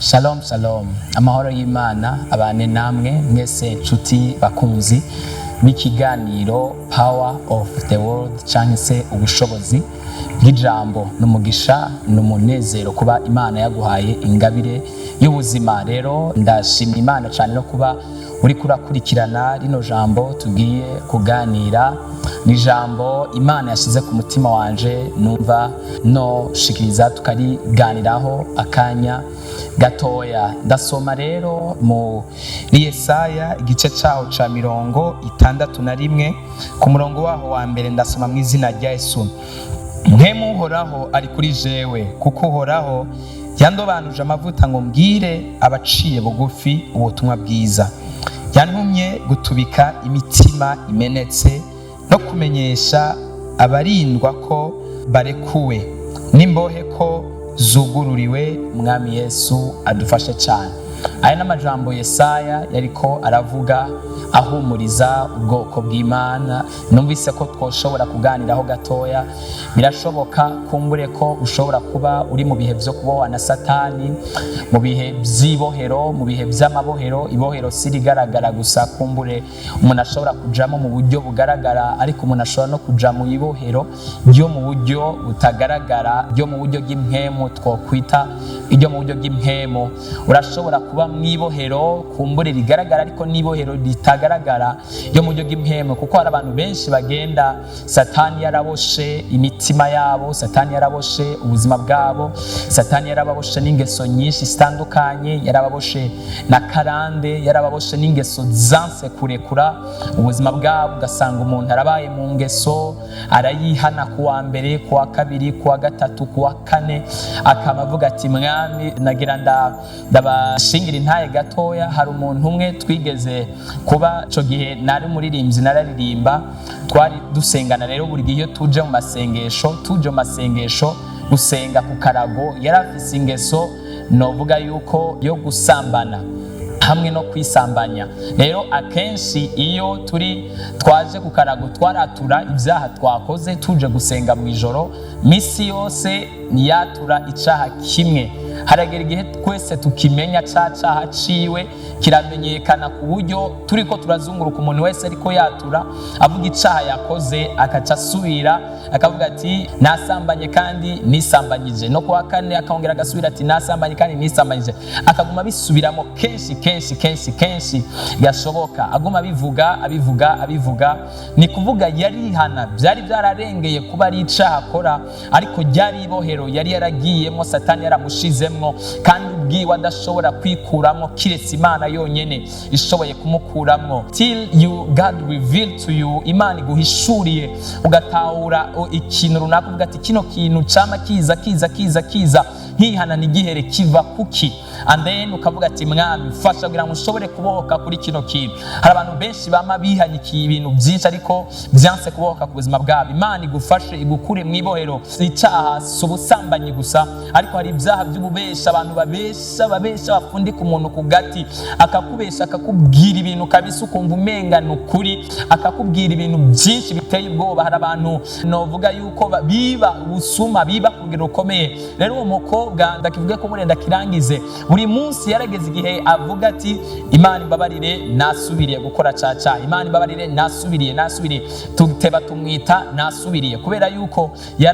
Shalom shalom, amahoro y'Imana abane namwe mwese, nshuti bakunzi b'ikiganiro Power of the Word cyangwa se ubushobozi bw'ijambo. N'umugisha n'umunezero kuba Imana yaguhaye ingabire y'ubuzima. Rero ndashimira Imana cyane no kuba uri kurakurikirana rino jambo tugiye kuganira. Ni ijambo Imana yashyize ku mutima wanje, numva no shikiriza tukariganiraho akanya gatoya. Ndasoma rero muri Yesaya, igice cyaho ca 61, ku murongo waho wa mbere. Ndasoma mu izina rya Yesu. Mpwemu Uhoraho ari kuri jewe, kuko Uhoraho yandobanuje amavuta ngo mbwire abaciye bugufi ubutumwa bwiza. Yantumye gutubika imitima imenetse, no kumenyesha abarindwa ko barekuwe, n'imbohe ko zugururiwe. Umwami Yesu adufashe cyane. Aya n'amajambo Yesaya yariko aravuga ahumuriza ubwoko bw'Imana. Numvise ko twoshobora kuganiraho gatoya. Birashoboka kumbure ko ushobora kuba uri mu bihe byo kubohwa na Satani, mu bihe by'ibohero, mu bihe by'amabohero. Ibohero si rigaragara gusa, kumbure umuntu ashobora kujamo mu buryo bugaragara, ariko umuntu ashobora no kuja mu ibohero ryo mu buryo butagaragara, ryo mu buryo bw'impwemu, twokwita iryo mu buryo bw'impwemu. Urashobora kuba mu ibohero kumbure rigaragara, ariko n'ibohero ritagaragara ryo mu buryo bw'impwemu, kuko hari abantu benshi bagenda Satani yaraboshe imitima yabo, Satani yaraboshe ubuzima bwabo, Satani yarababoshe n'ingeso nyinshi zitandukanye, yarababoshe na karande, yarababoshe n'ingeso zanse kurekura ubuzima bwabo. Ugasanga umuntu arabaye mu ngeso, arayihana ku wa mbere, ku wa kabiri, ku wa gatatu, ku wa kane, akaba avuga ati: "Mwami." Nagira ndabashingira intaye gatoya. Hari umuntu umwe twigeze kuba, ico gihe nari umuririmbyi, nararirimba, twari dusengana. Rero buri gihe iyo tuje mu masengesho gusenga ku karago, yari afise ingeso novuga yuko yo gusambana hamwe no kwisambanya. Rero akenshi iyo turi twaje ku karago, twaratura ibyaha twakoze tuje gusenga mu ijoro. Misi yose ntiyatura icaha kimwe. Haragera igihe twese tukimenya ca caha ciwe, kiramenyekana ku buryo turiko turazunguruka, umuntu wese ariko yatura avuga icaha yakoze, akaca asubira akavuga ati: "Nasambanye kandi nisambanyije." No kuwa kane akongera agasubira ati: "Nasambanye kandi nisambanyije." Akaguma abisubiramo kenshi kenshi kenshi kenshi gashoboka, aguma abivuga, abivuga, abivuga. Ni kuvuga yarihana, byari byararengeye kuba ari icaha akora, ariko ryari ibohero yari yaragiyemo, Satani yaramushizemwo, kandi ubwiwe adashobora kwikuramo kiretse Imana yonyene ishoboye kumukuramwo. Till you God reveal to you, Imana iguhishuriye, ugatahura ikintu runaka, uvuga ati: "Kino kintu cama kiza kiza kiza kiza, nkihana ntigihere, kiva kuki?" And then ukavuga ati: "Mwami, mfasha kugira ngo ushobore kubohoka kuri kino kintu." Hari abantu benshi bama bihanyikiye ibintu byinshi, ariko byanse kubohoka ku buzima bwabo. Imana igufashe, igukure mu ibohero. Icyaha si ubusambanyi gusa, ariko hari ibyaha by'ububesha. Abantu babesha, babesha, bafundika umuntu ku gati, akakubesha, akakubwira ibintu kabisa ukumva umenga ni ukuri, akakubwira ibintu byinshi biteye ubwoba. Hari abantu novuga yuko biba ubusuma, biba ku rugero rukomeye. Rero uwo mukobwa, ndakivuge ko murenda kirangize, buri munsi yarageze igihe avuga ati: "Imana imbabarire, nasubiriye gukora caca. Imana imbabarire, nasubiriye, nasubiriye." Tuteba tumwita nasubiriye, kubera yuko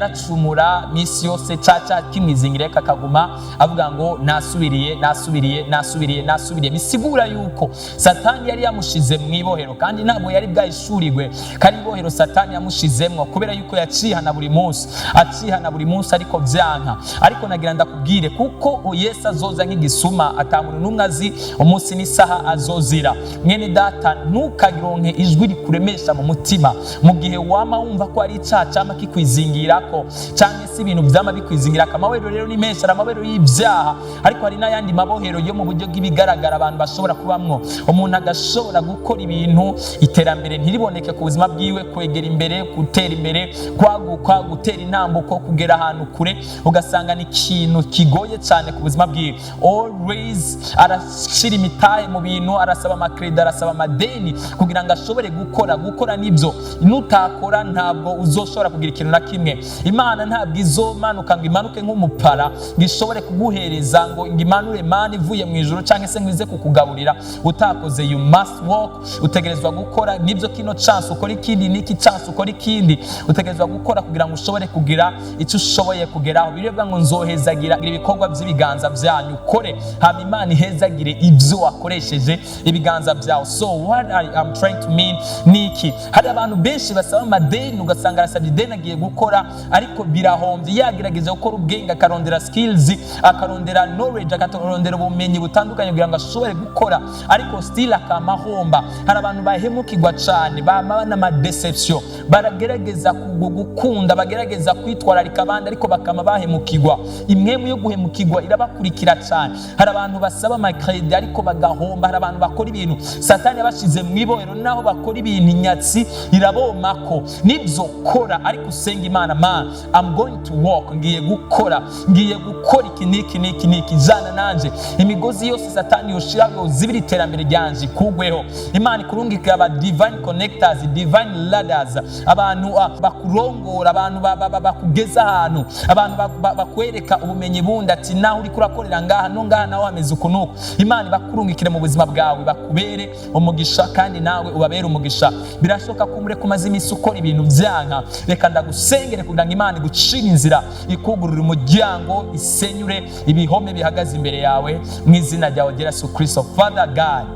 yaracumura misi yose, caca kimwizingira, kakaguma avuga ngo: "Nasubiriye, nasubiriye, nasubiriye, nasubiriye." Bisigura yuko Satani yari yamushize mu ibohero, kandi ntabwo yari bwahishurirwe kari ibohero Satani yamushizemwo, kubera yuko yacihana buri munsi, acihana buri munsi, ariko vyanka. Ariko nagira ndakubwire, kuko Yesu azoza nk'igisuma, ata muntu n'umwe azi umunsi n'isaha azozira. Mwene data, ntukagironke ijwi rikuremesha mu mutima mu gihe wama wumva ko ari icaha cama kikwizingirako, canke se ibintu vyama bikwizingirako. Amabohero rero ni menshi. Hari amabohero y'ibyaha, ariko hari n'ayandi mabohero yo mu buryo bw'ibigaragara abantu bashobora kubamwo. Umuntu agashobora gukora ibintu, iterambere ntiriboneke ku buzima bwiwe, kwegera imbere, gutera imbere, kwaguka, gutera intambuko, kugera ahantu kure, ugasanga ni ikintu. ikintu kigoye cyane ku buzima bwiwe. Always arashira imitahe mu bintu, arasaba ama crédit, arasaba amadeni kugira ngo ashobore gukora. Gukora nibyo, nutakora ntabwo uzoshobora kugira ikintu na kimwe. Imana ntabwo izomanuka ngo imanuke nk'umupara ngo ishobore kuguhereza, ngo imanure mani ivuye mu ijuru cyangwa se ngo ize kukugaburira utakoze. You must work, utegerezwa gukora. Nibyo, kino chance ukora ikindi, niki chance ukora ikindi. Utegerezwa gukora kugira ngo ushobore kugira icyo ushoboye kugeraho. Birebwa ngo nzohezagira ibikorwa by'ibiganza byanyu. Ukore, hama Imana ihezagire ibyo wakoresheje ibiganza byawe. So what I am trying to mean ni iki? Hari abantu benshi basaba amadeni, ugasanga arasabye ideni, agiye gukora ariko birahombye. Yagerageza gukora ubwenge, akarondera skills, akarondera knowledge, akarondera ubumenyi butandukanye kugira ngo ashobore gukora, ariko still akama ahomba. Hari abantu bahemukirwa cyane, bama n'ama déception. Baragerageza gukunda, bagerageza kwitwararika abandi, ariko bakama bahemukirwa. Impwemu yo guhemukirwa irabakurikira cyane. Hari abantu basaba ama crédit ariko bagahomba. Hari abantu bakora ibintu, Satani yabashize mu ibohero, naho bakora ibintu inyatsi irabomako. Nibyo, kora, ariko usenga Imana: "Man, I'm going to work, ngiye gukora, ngiye gukora iki n'iki n'iki n'iki, jana nanje." Imigozi yose Satani yoshiraho yozibira iterambere ryanje ikugweho. Imana ikurungikira aba divine connectors, divine ladders, abantu bakurongora, abantu bakugeza ahantu, abantu bakwereka ubumenyi bundi, ati naho uriko urakorera ngaha no ngaha naho hameze uku nuku. Imana ibakurungikire mu buzima bwawe, bakubere umugisha kandi nawe ubabere umugisha. Birashoboka ko umureka umaze iminsi ukora ibintu byanka. Reka ndagusengere kugira ngo Imana igucire inzira, ikugurure umuryango, isenyure ibihome bihagaze imbere yawe, mu izina ryawe ryera Yesu Kristo. Father God,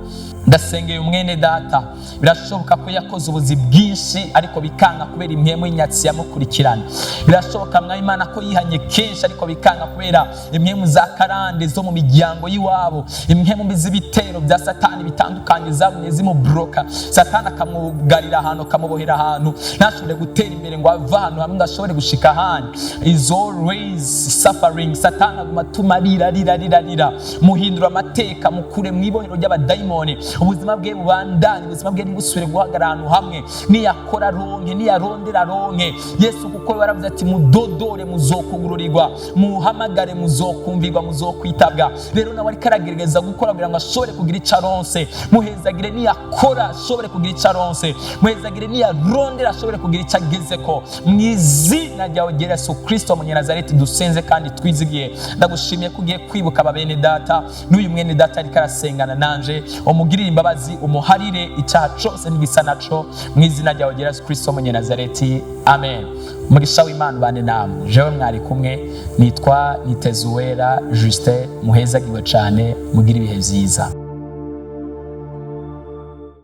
ndasengeye umwene data. Birashoboka ko yakoze ubuzi bwinshi ariko bikanga kubera impwemu y'inyatsi yamukurikirana. Birashoboka, mwa Imana, ko yihanye kenshi ariko bikanga kubera impwemu za karande zo mu miryango y'iwabo, impwemu mbi z'ibitero bya Satani bitandukanye zabumye zimuburoka. Satani akamwugarira ahantu, akamubohera ahantu, ntashobore gutera imbere ngo ave ahantu hamwe ngo ashobore gushika ahandi. Is always suffering. Satani aguma atuma arira, arira, arira, arira. Muhindura amateka, mukure mu ibohero ry'abadayimoni. Ubuzima bwe bubandanye, ubuzima bwe ntibusubire guhagarara ahantu hamwe. Niyakora ronke, niyarondera ronke, Yesu, kuko baravuze ati: "Mudodore muzokugururirwa, muhamagare muzokumvirwa, muzokwitabwa." Rero nawe ariko aragerageza gukora kugira ngo ashobore kugira icyo aronse. Muhezagire, niyakora ashobore kugira icyo aronse. Muhezagire, niyarondera ashobore kugira icyo agezeko. Mu izina ryawe ryera Yesu Kristo Munyanazareti dusenze kandi twizigiye. Ndagushimiye ko ugiye kwibuka aba bene data n'uyu mwene data ariko arasengana nanje, umugirire imbabazi, umuharire icyaha cose n'igisa naco, mu izina ryawe ryera Yesu Kristo Munyanazareti, amen. Umugisha w'Imana ubane namwe. Jewe mwari kumwe nitwa Nitezuwera Justin. Muhezagiwe cyane, mugire ibihe byiza.